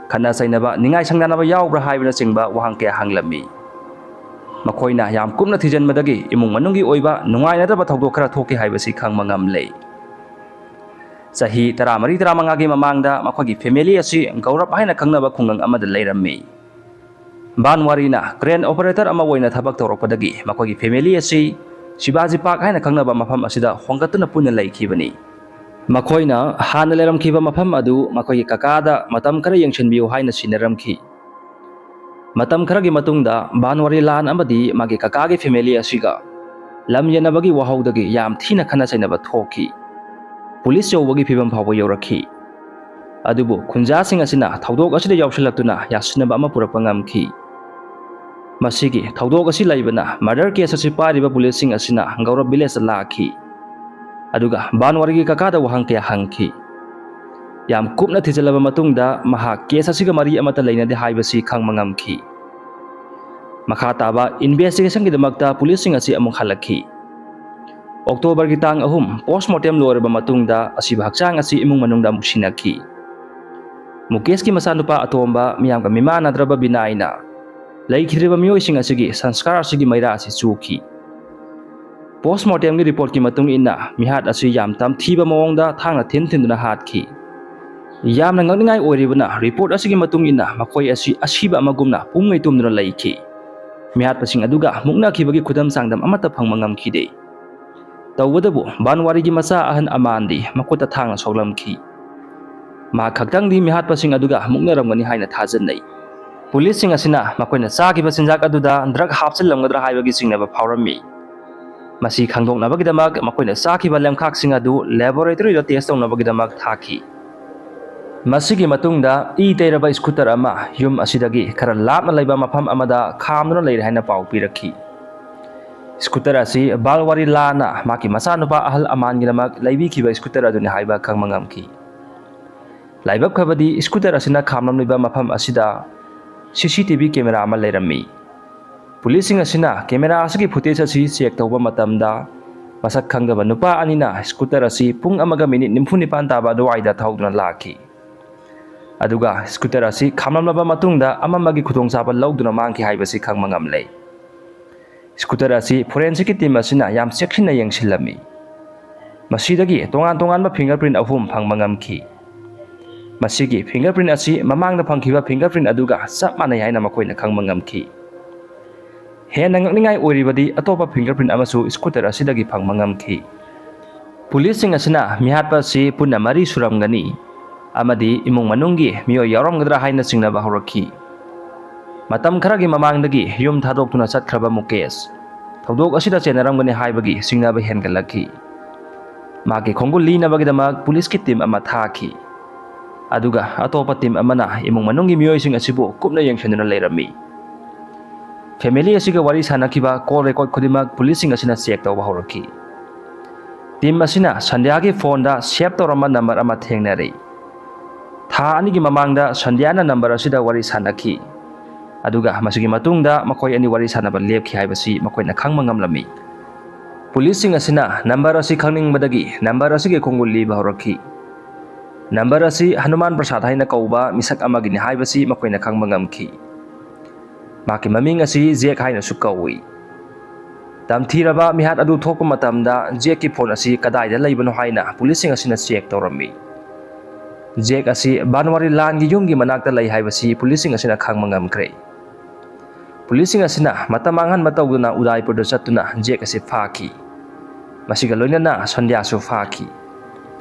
ꯈꯠꯅ ꯆꯩꯅꯕ, ꯅꯤꯡꯉꯥꯏ ꯁꯪꯗꯥꯅꯕ ꯌꯥꯎꯕ꯭ꯔꯥ ꯍꯥꯏꯕꯅꯆꯤꯡꯕ ꯋꯥꯍꯪ ꯀꯌꯥ ꯍꯪꯂꯝꯃꯤ꯫ ꯃꯈꯣꯏꯅ ꯌꯥꯝ ꯀꯨꯞꯅ ꯊꯤꯖꯤꯟꯕꯗꯒꯤ ꯏꯃꯨꯡ ꯃꯅꯨꯡꯒꯤ ꯑꯣꯏꯕ ꯅꯨꯡꯉꯥꯏꯅꯗꯕ ꯊꯧꯗꯣꯛ ꯈꯔ ꯊꯣꯛꯈꯤ ꯍꯥꯏꯕꯁꯤ ꯈꯪꯕ ꯉꯝꯂꯦ꯫ ꯆꯍꯤ ꯇꯔꯥꯃꯔꯤ ꯇꯔꯥꯃꯉꯥꯒꯤ ꯃꯃꯥꯡꯗ ꯃꯈꯣꯏꯒꯤ ꯐꯦꯃꯤꯂꯤ ꯑꯁꯤ ꯒꯧꯔꯕ ꯍꯥꯏꯅ ꯈꯪꯅꯕ ꯈꯨꯡꯒꯪ ꯑꯃꯗ ꯂꯩꯔꯝꯃꯤ꯫ ꯕꯥꯟꯋꯥꯔꯤꯅ ꯀ꯭ꯔꯦꯟ ꯑꯣꯄꯔꯦꯇꯔ ꯑꯃ ꯑꯣꯏꯅ ꯊꯕꯛ ꯇꯧꯔꯛꯄꯗꯒꯤ ꯃꯈꯣꯏꯒꯤ ꯐꯦꯃꯤꯂꯤ ꯑꯁꯤ ꯁꯤꯕꯥꯖꯤ ꯄꯥꯔꯛ ꯍꯥꯏꯅ ꯈꯪꯅꯕ ꯃꯐꯝ ꯑꯁꯤꯗ ꯍꯣꯡꯒꯠꯇꯨꯅ ꯄꯨꯟꯅ ꯂꯩꯈꯤꯕꯅꯤ꯫ ꯃꯈꯣꯏꯅ ꯍꯥꯟꯅ ꯂꯩꯔꯝꯈꯤꯕ ꯃꯐꯝ ꯑꯗꯨ ꯃꯈꯣꯏꯒꯤ ꯀꯀꯥꯗ ꯃꯇꯝ ꯈꯔ ꯌꯦꯡꯁꯤꯟꯕꯤꯌꯨ ꯍꯥꯏꯅ ꯁꯤꯟꯅꯔꯝꯈꯤ꯫ ꯃꯇꯝ ꯈꯔꯒꯤ ꯃꯇꯨꯡꯗ ꯕꯥꯟꯋꯥꯔꯤ ꯂꯥꯟ ꯑꯃꯗꯤ ꯃꯥꯒꯤ ꯀꯀꯥꯒꯤ ꯐꯦꯃꯤꯂꯤ ꯑꯁꯤꯒ ꯂꯝ ꯌꯦꯟꯅꯕꯒꯤ ꯋꯥꯍꯧꯗꯒꯤ ꯌꯥꯝ ꯊꯤꯅ ꯈꯠꯅ ꯆꯩꯅꯕ ꯊꯣꯛꯈꯤ꯫ ꯄꯨꯂꯤꯁ ꯌꯧꯕꯒꯤ ꯐꯤꯕꯝ ꯐꯥꯎꯕ ꯌꯧꯔꯛꯈꯤ꯫ ꯑꯗꯨꯕꯨ ꯈꯨꯟꯖꯥꯁꯤꯡ ꯑꯁꯤꯅ ꯊꯧꯗꯣꯛ ꯑꯁꯤꯗ ꯌꯥꯎꯁꯤꯜꯂꯛꯇꯨꯅ ꯌꯥꯁꯤꯟꯅꯕ ꯑꯃ ꯄꯨꯔꯛꯄ ꯉꯝꯈꯤ꯫ ꯃꯁꯤꯒꯤ ꯊꯧꯗꯣꯛ ꯑꯁꯤ ꯂꯩꯕꯅ ꯃꯔꯗꯔ ꯀꯦꯁ ꯑꯁꯤ ꯄꯥꯏꯔꯤꯕ ꯄꯨꯂꯤꯁꯁꯤꯡ ꯑꯁꯤꯅ ꯒꯧꯔꯕ ꯚꯤꯂꯦꯖꯇ ꯂꯥꯛꯈꯤ꯫ ꯑꯗꯨꯒ ꯕꯥꯟꯋꯥꯔꯤꯒꯤ ꯀꯀꯥꯗ ꯋꯥꯍꯪ ꯀꯌꯥ ꯍꯪꯈꯤ꯫ ꯌꯥꯝ ꯀꯨꯞꯅ ꯊꯤꯖꯤꯜꯂꯕ ꯃꯇꯨꯡꯗ ꯃꯍꯥꯛ ꯀꯦꯁ ꯑꯁꯤꯒ ꯃꯔꯤ ꯑꯃꯠꯇ ꯂꯩꯅꯗꯦ ꯍꯥꯏꯕꯁꯤ ꯈꯪꯕ ꯉꯝꯈꯤ꯫ ꯃꯈꯥ ꯇꯥꯕ ꯏꯟꯚꯦꯁꯇꯤꯒꯦꯁꯟꯒꯤꯗꯃꯛꯇ ꯄꯨꯂꯤꯁꯁꯤꯡ ꯑꯁꯤ ꯑꯃꯨꯛ ꯍꯜꯂꯛꯈꯤ꯫ ꯑꯣꯛꯇꯣꯕꯔꯒꯤ ꯇꯥꯡ ꯑꯍꯨꯝ ꯄꯣꯁꯃꯣꯔꯇꯦꯝ ꯂꯣꯏꯔꯕ ꯃꯇꯨꯡꯗ ꯑꯁꯤꯕ ꯍꯛꯆꯥꯡ ꯑꯁꯤ ꯏꯃꯨꯡ ꯃꯅꯨꯡꯗ ꯑꯃꯨꯛ ꯁꯤꯟꯅꯈꯤ꯫ ꯃꯨꯀꯦꯁꯀꯤ ꯃꯆꯥꯅꯨꯄꯥ ꯑꯇꯣꯝꯕ ꯃꯤꯌꯥꯝꯒ ꯃꯤꯃꯥꯟꯅꯗ꯭ꯔꯕ ꯕꯤꯅꯥꯏꯅ ꯂꯩꯈꯤꯗ꯭ꯔꯤꯕ ꯃꯤꯑꯣꯏꯁꯤꯡ ꯑꯁꯤꯒꯤ ꯁꯪꯁꯀꯥꯔ ꯑꯁꯤꯒꯤ ꯃꯩꯔꯥ ꯑꯁꯤ ꯆꯨꯈꯤ꯫ ꯄꯣꯁꯃꯣꯔꯇꯦꯝꯒꯤ ꯔꯤꯄꯣꯔꯠꯀꯤ ꯃꯇꯨꯡ ꯏꯟꯅ ꯃꯤꯍꯥꯠ ꯑꯁꯤ ꯌꯥꯝ ꯇꯝꯊꯤꯕ ꯃꯑꯣꯡꯗ ꯊꯥꯡꯅ ꯊꯤꯟ ꯊꯤꯟꯗꯨꯅ ꯍꯥꯠꯈꯤ꯫ ꯌꯥꯝꯅ ꯉꯛꯅꯤꯡꯉꯥꯏ ꯑꯣꯏꯔꯤꯕꯅ ꯔꯤꯄꯣꯔꯠ ꯑꯁꯤꯒꯤ ꯃꯇꯨꯡ ꯏꯟꯅ ꯃꯈꯣꯏ ꯑꯁꯤ ꯑꯁꯤꯕ ꯑꯃꯒꯨꯝꯅ ꯄꯨꯝꯉꯩ ꯇꯨꯝꯗꯨꯅ ꯂꯩꯈꯤ꯫ ꯃꯤꯍꯥꯠꯄꯁꯤꯡ ꯑꯗꯨꯒ ꯃꯨꯛꯅꯈꯤꯕꯒꯤ ꯈꯨꯗꯝ ꯆꯥꯡꯗꯝ ꯑꯃꯠꯇ ꯐꯪꯕ ꯉꯝꯈꯤꯗꯦ꯫ ꯇꯧꯕꯇꯕꯨ ꯕꯥꯟꯋꯥꯔꯤꯒꯤ ꯃꯆꯥ ꯑꯍꯟ ꯑꯃꯥꯟꯗꯤ ꯃꯈꯨꯠꯇ ꯊꯥꯡꯅ ꯁꯣꯛꯂꯝꯈꯤ꯫ ꯃꯍꯥꯛ ꯈꯛꯇꯪꯗꯤ ꯃꯤꯍꯥꯠꯄꯁꯤꯡ ꯑꯗꯨꯒ ꯃꯨꯛꯅꯔꯝꯒꯅꯤ ꯍꯥꯏꯅ ꯊꯥꯖꯅꯩ꯫ ꯄꯨꯂꯤꯁꯁꯤꯡ ꯑꯁꯤꯅ ꯃꯈꯣꯏꯅ ꯆꯥꯈꯤꯕ ꯆꯤꯟꯖꯥꯛ ꯑꯗꯨꯗ ꯗ꯭ꯔꯒ ꯍꯥꯞꯆꯤꯜꯂꯝꯒꯗ꯭ꯔꯥ ꯍꯥꯏꯕꯒꯤ ꯆꯤꯡꯅꯕ ꯐꯥꯎꯔꯝꯃꯤ꯫ ꯃꯁꯤ ꯈꯪꯗꯣꯛꯅꯕꯒꯤꯗꯃꯛ ꯃꯈꯣꯏꯅ ꯆꯥꯈꯤꯕ ꯂꯦꯝꯈꯥꯛꯁꯤꯡ ꯑꯗꯨ ꯂꯦꯕꯣꯔꯦꯇꯣꯔꯤꯗ ꯇꯦꯁ ꯇꯧꯅꯕꯒꯤꯗꯃꯛ ꯊꯥꯈꯤ꯫ ꯃꯁꯤꯒꯤ ꯃꯇꯨꯡꯗ ꯏ ꯇꯩꯔꯕ ꯁ꯭ꯀꯨꯇꯔ ꯑꯃ ꯌꯨꯝ ꯑꯁꯤꯗꯒꯤ ꯈꯔ ꯂꯥꯞꯅ ꯂꯩꯕ ꯃꯐꯝ ꯑꯃꯗ ꯈꯥꯝꯗꯨꯅ ꯂꯩꯔꯦ ꯍꯥꯏꯅ ꯄꯥꯎ ꯄꯤꯔꯛꯈꯤ꯫ ꯁ꯭ꯀꯨꯇꯔ ꯑꯁꯤ ꯕꯥꯜꯋꯥꯔꯤ ꯂꯥꯟꯅ ꯃꯍꯥꯛꯀꯤ ꯃꯆꯥꯅꯨꯄꯥ ꯑꯍꯜ ꯑꯃꯥꯟꯒꯤꯗꯃꯛ ꯂꯩꯕꯤꯈꯤꯕ ꯁ꯭ꯀꯨꯇꯔ ꯑꯗꯨꯅꯤ ꯍꯥꯏꯕ ꯈꯪꯕ ꯉꯝꯈꯤ꯫ ꯂꯥꯏꯕꯛ ꯐꯕꯗꯤ ꯁ꯭ꯀꯨꯇꯔ ꯑꯁꯤꯅ ꯈꯥꯝꯂꯝꯂꯤꯕ ꯃꯐꯝ ꯑꯁꯤꯗ ꯁꯤ ꯁꯤ ꯇꯤ ꯚꯤ ꯀꯦꯃꯦꯔꯥ ꯑꯃ ꯂꯩꯔꯝꯃꯤ꯫ ꯄꯨꯂꯤꯁꯁꯤꯡ ꯑꯁꯤꯅ ꯀꯦꯃꯦꯔꯥ ꯑꯁꯤꯒꯤ ꯐꯨꯇꯦꯖ ꯑꯁꯤ ꯆꯦꯛ ꯇꯧꯕ ꯃꯇꯝꯗ, ꯃꯁꯛ ꯈꯪꯗꯕ ꯅꯨꯄꯥ ꯑꯅꯤꯅ ꯁ꯭ꯀꯨꯇꯔ ꯑꯁꯤ ꯄꯨꯡ ꯑꯃꯒ ꯃꯤꯅꯤꯠ ꯅꯤꯐꯨ ꯅꯤꯄꯥꯟ ꯇꯥꯕ ꯑꯗꯨꯋꯥꯏꯗ ꯊꯧꯗꯨꯅ ꯂꯥꯛꯈꯤ꯫ ꯑꯗꯨꯒ ꯁ꯭ꯀꯨꯇꯔ ꯑꯁꯤ ꯈꯥꯝꯂꯝꯂꯕ ꯃꯇꯨꯡꯗ ꯑꯃꯝꯕꯒꯤ ꯈꯨꯗꯣꯡꯆꯥꯕ ꯂꯧꯗꯨꯅ ꯃꯥꯡꯈꯤ ꯍꯥꯏꯕꯁꯤ ꯈꯪꯕ ꯉꯝꯂꯦ꯫ ꯁ꯭ꯀꯨꯇꯔ ꯑꯁꯤ ꯐꯣꯔꯦꯟꯁꯤꯛꯀꯤ ꯇꯤꯝ ꯑꯁꯤꯅ ꯌꯥꯝ ꯆꯦꯛꯁꯤꯟꯅ ꯌꯦꯡꯁꯤꯜꯂꯝꯃꯤ꯫ ꯃꯁꯤꯗꯒꯤ ꯇꯣꯉꯥꯟ ꯇꯣꯉꯥꯟꯕ ꯐꯤꯡꯒꯔ ꯄ꯭ꯔꯤꯟ ꯑꯍꯨꯝ ꯐꯪꯕ ꯉꯝꯈꯤ꯫ ꯃꯁꯤꯒꯤ ꯐꯤꯡꯒꯔ ꯄ꯭ꯔꯤꯟ ꯑꯁꯤ ꯃꯃꯥꯡꯗ ꯐꯪꯈꯤꯕ ꯐꯤꯡꯒꯔ ꯄ꯭ꯔꯤꯟ ꯑꯗꯨꯒ ꯆꯞ ꯃꯥꯟꯅꯩ ꯍꯥꯏꯅ ꯃꯈꯣꯏꯅ ꯈꯪꯕ ꯉꯝꯈꯤ꯫ ꯍꯦꯟꯅ ꯉꯛꯅꯤꯡꯉꯥꯏ ꯑꯣꯏꯔꯤꯕꯗꯤ, ꯑꯇꯣꯞꯄ ꯐꯤꯡꯒꯔ ꯄ꯭ꯔꯤꯟ ꯑꯃꯁꯨ ꯁ꯭ꯀꯨꯇꯔ ꯑꯁꯤꯗꯒꯤ ꯐꯪꯕ ꯉꯝꯈꯤ꯫ ꯄꯨꯂꯤꯁꯁꯤꯡ ꯑꯁꯤꯅ ꯃꯤꯍꯥꯠꯄ ꯑꯁꯤ ꯄꯨꯟꯅ ꯃꯔꯤ ꯁꯨꯔꯝꯒꯅꯤ ꯑꯃꯗꯤ ꯏꯃꯨꯡ ꯃꯅꯨꯡꯒꯤ ꯃꯤꯑꯣꯏ ꯌꯥꯎꯔꯝꯒꯗ꯭ꯔꯥ ꯍꯥꯏꯅ ꯆꯤꯡꯅꯕ ꯍꯧꯔꯛꯈꯤ꯫ ꯃꯇꯝ ꯈꯔꯒꯤ ꯃꯃꯥꯡꯗꯒꯤ ꯌꯨꯝ ꯊꯥꯗꯣꯛꯇꯨꯅ ꯆꯠꯈ꯭ꯔꯕ ꯃꯨꯀꯦꯁ ꯊꯧꯗꯣꯛ ꯑꯁꯤꯗ ꯆꯦꯟꯅꯔꯝꯒꯅꯤ ꯍꯥꯏꯕꯒꯤ ꯆꯤꯡꯅꯕ ꯍꯦꯟꯒꯠꯂꯛꯈꯤ꯫ ꯃꯍꯥꯛꯀꯤ ꯈꯣꯡꯒꯨꯜ ꯂꯤꯅꯕꯒꯤꯗꯃꯛ ꯄꯨꯂꯤꯁꯀꯤ ꯇꯤꯝ ꯑꯃ ꯊꯥꯈꯤ꯫ ꯑꯗꯨꯒ ꯑꯇꯣꯞꯄ ꯇꯤꯝ ꯑꯃꯅ ꯏꯃꯨꯡ ꯃꯅꯨꯡꯒꯤ ꯃꯤꯑꯣꯏꯁꯤꯡ ꯑꯁꯤꯕꯨ ꯀꯨꯞꯅ ꯌꯦꯡꯁꯤꯟꯗꯨꯅ ꯂꯩꯔꯝꯃꯤ꯫ ꯐꯦꯃꯤꯂꯤ ꯑꯁꯤꯒ ꯋꯥꯔꯤ ꯁꯥꯟꯅꯈꯤꯕ ꯀꯣꯜ ꯔꯦꯀꯣꯔꯗ ꯈꯨꯗꯤꯡꯃꯛ ꯄꯨꯂꯤꯁꯁꯤꯡ ꯑꯁꯤꯅ ꯆꯦꯛ ꯇꯧꯕ ꯍꯧꯔꯛꯈꯤ꯫ ꯇꯤꯝ ꯑꯁꯤꯅ ꯁꯟꯙ꯭ꯌꯥꯒꯤ ꯐꯣꯟꯗ ꯁꯦꯚ ꯇꯧꯔꯝꯕ ꯅꯝꯕꯔ ꯑꯃ ꯊꯦꯡꯅꯔꯦ꯫ ꯊꯥ ꯑꯅꯤꯒꯤ ꯃꯃꯥꯡꯗ ꯁꯟꯙ꯭ꯌꯥꯅ ꯅꯝꯕꯔ ꯑꯁꯤꯗ ꯋꯥꯔꯤ ꯁꯥꯟꯅꯈꯤ꯫ ꯑꯗꯨꯒ ꯃꯁꯤꯒꯤ ꯃꯇꯨꯡꯗ ꯃꯈꯣꯏ ꯑꯅꯤ ꯋꯥꯔꯤ ꯁꯥꯟꯅꯕ ꯂꯦꯞꯈꯤ ꯍꯥꯏꯕꯁꯤ ꯃꯈꯣꯏꯅ ꯈꯪꯕ ꯉꯝꯂꯝꯃꯤ꯫ ꯄꯨꯂꯤꯁꯁꯤꯡ ꯑꯁꯤꯅ ꯅꯝꯕꯔ ꯑꯁꯤ ꯈꯪꯅꯤꯡꯕꯗꯒꯤ ꯅꯝꯕꯔ ꯑꯁꯤꯒꯤ ꯈꯣꯡꯒꯨꯜ ꯂꯤꯕ ꯍꯧꯔꯛꯈꯤ꯫ ꯅꯝꯕꯔ ꯑꯁꯤ ꯍꯅꯨꯃꯥꯟ ꯄ꯭ꯔꯁꯥꯗ ꯍꯥꯏꯅ ꯀꯧꯕ ꯃꯤꯁꯛ ꯑꯃꯒꯤꯅꯤ ꯍꯥꯏꯕꯁꯤ ꯃꯈꯣꯏꯅ ꯈꯪꯕ ꯉꯝꯈꯤ꯫ ꯃꯍꯥꯛꯀꯤ ꯃꯃꯤꯡ ꯑꯁꯤ ꯖꯦꯛ ꯍꯥꯏꯅꯁꯨ ꯀꯧꯏ꯫ ꯇꯝꯊꯤꯔꯕ ꯃꯤꯍꯥꯠ ꯑꯗꯨ ꯊꯣꯛꯄ ꯃꯇꯝꯗ ꯖꯦꯛꯀꯤ ꯐꯣꯟ ꯑꯁꯤ ꯀꯗꯥꯏꯗ ꯂꯩꯕꯅꯣ ꯍꯥꯏꯅ ꯄꯨꯂꯤꯁꯁꯤꯡ ꯑꯁꯤꯅ ꯆꯦꯛ ꯇꯧꯔꯝꯃꯤ꯫ ꯖꯦꯛ ꯑꯁꯤ ꯕꯥꯟꯋꯥꯔꯤ ꯂꯥꯟꯒꯤ ꯌꯨꯝꯒꯤ ꯃꯅꯥꯛꯇ ꯂꯩ ꯍꯥꯏꯕꯁꯤ ꯄꯨꯂꯤꯁꯁꯤꯡ ꯑꯁꯤꯅ ꯈꯪꯕ ꯉꯝꯈ꯭ꯔꯦ꯫ ꯄꯨꯂꯤꯁꯁꯤꯡ ꯑꯁꯤꯅ ꯃꯇꯝ ꯃꯥꯡꯍꯟꯕ ꯇꯧꯗꯨꯅ ꯎꯗꯥꯏꯄꯨꯔꯗ ꯆꯠꯇꯨꯅ ꯖꯦꯛ ꯑꯁꯤ ꯐꯥꯈꯤ꯫ ꯃꯁꯤꯒ ꯂꯣꯏꯅꯅ ꯁꯟꯙ꯭ꯌꯥꯁꯨ ꯐꯥꯈꯤ꯫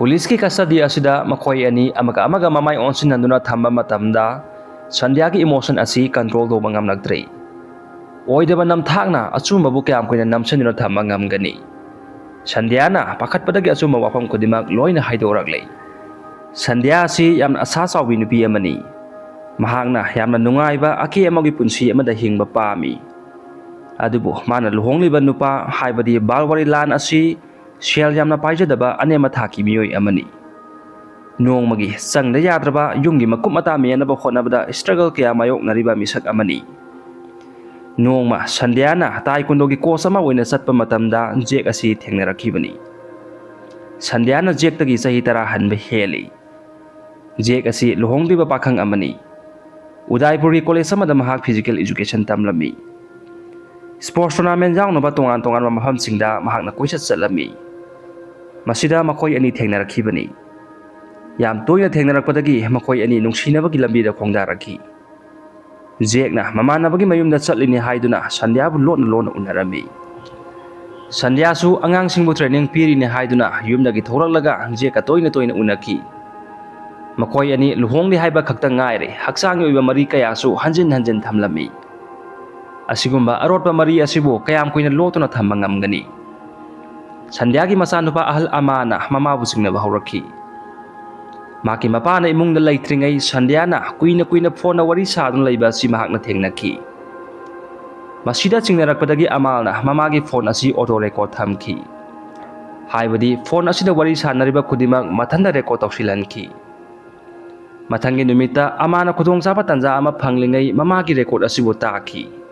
ꯄꯨꯂꯤꯁꯀꯤ ꯀꯁꯇꯗꯤ ꯑꯁꯤꯗ ꯃꯈꯣꯏ ꯑꯅꯤ ꯑꯃꯒ ꯑꯃꯒ ꯃꯃꯥꯏ ꯑꯣꯟꯁꯤꯟꯅꯗꯨꯅ ꯊꯝꯕ ꯃꯇꯝꯗ, ꯁꯟꯙ꯭ꯌꯥꯒꯤ emotion ꯑꯁꯤ control ꯇꯧꯕ ꯉꯝꯂꯛꯇ꯭ꯔꯦ꯫ ꯑꯣꯏꯗꯕ ꯅꯝꯊꯥꯛꯅ ꯑꯆꯨꯝꯕꯕꯨ ꯀꯌꯥꯝ ꯀꯨꯏꯅ ꯅꯝꯁꯤꯟꯗꯨꯅ ꯊꯝꯕ ꯉꯝꯒꯅꯤ? ꯁꯟꯙ꯭ꯌꯥꯅ ꯄꯥꯈꯠꯄꯗꯒꯤ ꯑꯆꯨꯝꯕ ꯋꯥꯐꯝ ꯈꯨꯗꯤꯡꯃꯛ ꯂꯣꯏꯅ ꯍꯥꯏꯗꯣꯔꯛꯂꯦ꯫ ꯁꯟꯙ꯭ꯌꯥ ꯑꯁꯤ ꯌꯥꯝꯅ ꯑꯁꯥ ꯆꯥꯎꯕꯤ ꯅꯨꯄꯤ ꯑꯃꯅꯤ꯫ ꯃꯍꯥꯛꯅ ꯌꯥꯝꯅ ꯅꯨꯡꯉꯥꯏꯕ ꯑꯀꯦ ꯑꯃꯧꯒꯤ ꯄꯨꯟꯁꯤ ꯑꯃꯗ ꯍꯤꯡꯕ ꯄꯥꯝꯃꯤ꯫ ꯑꯗꯨꯕꯨ ꯃꯥꯅ ꯂꯨꯍꯣꯡꯂꯤꯕ ꯅꯨꯄꯥ, ꯍꯥꯏꯕꯗꯤ ꯕꯥꯜꯋꯥꯔꯤ ꯂꯥꯟ ꯑꯁꯤ ꯁꯦꯜ ꯌꯥꯝꯅ ꯄꯥꯏꯖꯗꯕ ꯑꯅꯦꯝ ꯑꯊꯥꯛꯀꯤ ꯃꯤꯑꯣꯏ ꯑꯃꯅꯤ꯫ ꯅꯣꯡꯃꯒꯤ ꯆꯪꯗ ꯌꯥꯗ꯭ꯔꯕ ꯌꯨꯝꯒꯤ ꯃꯀꯨꯞ ꯃꯇꯥ ꯃꯦꯟꯅꯕ ꯍꯣꯠꯅꯕꯗ struggle ꯀꯌꯥ ꯃꯥꯌꯣꯛꯅꯔꯤꯕ ꯃꯤꯁꯛ ꯑꯃꯅꯤ꯫ ꯅꯣꯡꯃ ꯁꯟꯙ꯭ꯌꯥꯅ ꯇꯥꯏꯀꯨꯟꯗꯣꯒꯤ coach ꯑꯃ ꯑꯣꯏꯅ ꯆꯠꯄ ꯃꯇꯝꯗ ꯖꯦꯛ ꯑꯁꯤ ꯊꯦꯡꯅꯔꯛꯈꯤꯕꯅꯤ꯫ ꯁꯟꯙ꯭ꯌꯥꯅ ꯖꯦꯛꯇꯒꯤ ꯆꯍꯤ ꯇꯔꯥ ꯍꯟꯕ ꯍꯦꯜꯂꯤ꯫ ꯖꯦꯛ ꯑꯁꯤ ꯂꯨꯍꯣꯡꯗ꯭ꯔꯤꯕ ꯄꯥꯈꯪ ꯑꯃꯅꯤ꯫ ꯎꯗꯥꯏꯄꯨꯔꯒꯤ college ꯑꯃꯗ ꯃꯍꯥꯛ physical education ꯇꯝꯂꯝꯃꯤ꯫ Sports tournament ꯌꯥꯎꯅꯕ ꯇꯣꯉꯥꯟ ꯇꯣꯉꯥꯟꯕ ꯃꯐꯝꯁꯤꯡꯗ ꯃꯍꯥꯛꯅ ꯀꯣꯏꯆꯠ ꯆꯠꯂꯝꯃꯤ꯫ ꯃꯁꯤꯗ ꯃꯈꯣꯏ ꯑꯅꯤ ꯊꯦꯡꯅꯔꯛꯈꯤꯕꯅꯤ꯫ ꯌꯥꯝ ꯇꯣꯏꯅ ꯊꯦꯡꯅꯔꯛꯄꯗꯒꯤ ꯃꯈꯣꯏ ꯑꯅꯤ ꯅꯨꯡꯁꯤꯅꯕꯒꯤ ꯂꯝꯕꯤꯗ ꯈꯣꯡꯗꯥꯔꯛꯈꯤ꯫ ꯖꯦꯛꯅ ꯃꯃꯥꯟꯅꯕꯒꯤ ꯃꯌꯨꯝꯗ ꯆꯠꯂꯤꯅꯤ ꯍꯥꯏꯗꯨꯅ ꯁꯟꯙ꯭ꯌꯥꯕꯨ ꯂꯣꯟꯅ ꯂꯣꯟꯅ ꯎꯅꯔꯝꯃꯤ꯫ ꯁꯟꯙ꯭ꯌꯥꯁꯨ ꯑꯉꯥꯡꯁꯤꯡꯕꯨ training ꯄꯤꯔꯤꯅꯤ ꯍꯥꯏꯗꯨꯅ ꯌꯨꯝꯗꯒꯤ ꯊꯣꯛꯂꯛꯂꯒ ꯖꯦꯛꯀ ꯇꯣꯏꯅ ꯇꯣꯏꯅ ꯎꯅꯈꯤ꯫ ꯃꯈꯣꯏ ꯑꯅꯤ ꯂꯨꯍꯣꯡꯂꯦ ꯍꯥꯏꯕ ꯈꯛꯇ ꯉꯥꯏꯔꯦ, ꯍꯛꯆꯥꯡꯒꯤ ꯑꯣꯏꯕ ꯃꯔꯤ ꯀꯌꯥꯁꯨ ꯍꯟꯖꯤꯟ ꯍꯟꯖꯤꯟ ꯊꯝꯂꯝꯃꯤ꯫ ꯑꯁꯤꯒꯨꯝꯕ ꯑꯔꯣꯠꯄ ꯃꯔꯤ ꯑꯁꯤꯕꯨ ꯀꯌꯥꯝ ꯀꯨꯏꯅ ꯂꯣꯠꯇꯨꯅ ꯊꯝꯕ ꯉꯝꯒꯅꯤ? ꯁꯟꯙ꯭ꯌꯥꯒꯤ ꯃꯆꯥꯅꯨꯄꯥ ꯑꯍꯜ ꯑꯃꯥꯅ ꯃꯃꯥꯕꯨ ꯆꯤꯡꯅꯕ ꯍꯧꯔꯛꯈꯤ꯫ ꯃꯍꯥꯛꯀꯤ ꯃꯄꯥꯅ ꯏꯃꯨꯡꯗ ꯂꯩꯇ꯭ꯔꯤꯉꯩ ꯁꯟꯙ꯭ꯌꯥꯅ ꯀꯨꯏꯅ ꯀꯨꯏꯅ ꯐꯣꯟꯗ ꯋꯥꯔꯤ ꯁꯥꯗꯨꯅ ꯂꯩꯕ ꯑꯁꯤ ꯃꯍꯥꯛꯅ ꯊꯦꯡꯅꯈꯤ꯫ ꯃꯁꯤꯗ ꯆꯤꯡꯅꯔꯛꯄꯗꯒꯤ ꯑꯃꯥꯜꯅ ꯃꯃꯥꯒꯤ ꯐꯣꯟ ꯑꯁꯤ auto record ꯊꯝꯈꯤ꯫ ꯍꯥꯏꯕꯗꯤ ꯐꯣꯟ ꯑꯁꯤꯗ ꯋꯥꯔꯤ ꯁꯥꯟꯅꯔꯤꯕ ꯈꯨꯗꯤꯡꯃꯛ ꯃꯊꯟꯇ record ꯇꯧꯁꯤꯜꯍꯟꯈꯤ꯫ ꯃꯊꯪꯒꯤ ꯅꯨꯃꯤꯠꯇ ꯑꯃꯥꯜꯅ ꯈꯨꯗꯣꯡꯆꯥꯕ ꯇꯥꯟꯖꯥ ꯑꯃ ꯐꯪꯂꯤꯉꯩ ꯃꯃꯥꯒꯤ record ꯑꯁꯤꯕꯨ ꯇꯥꯈꯤ꯫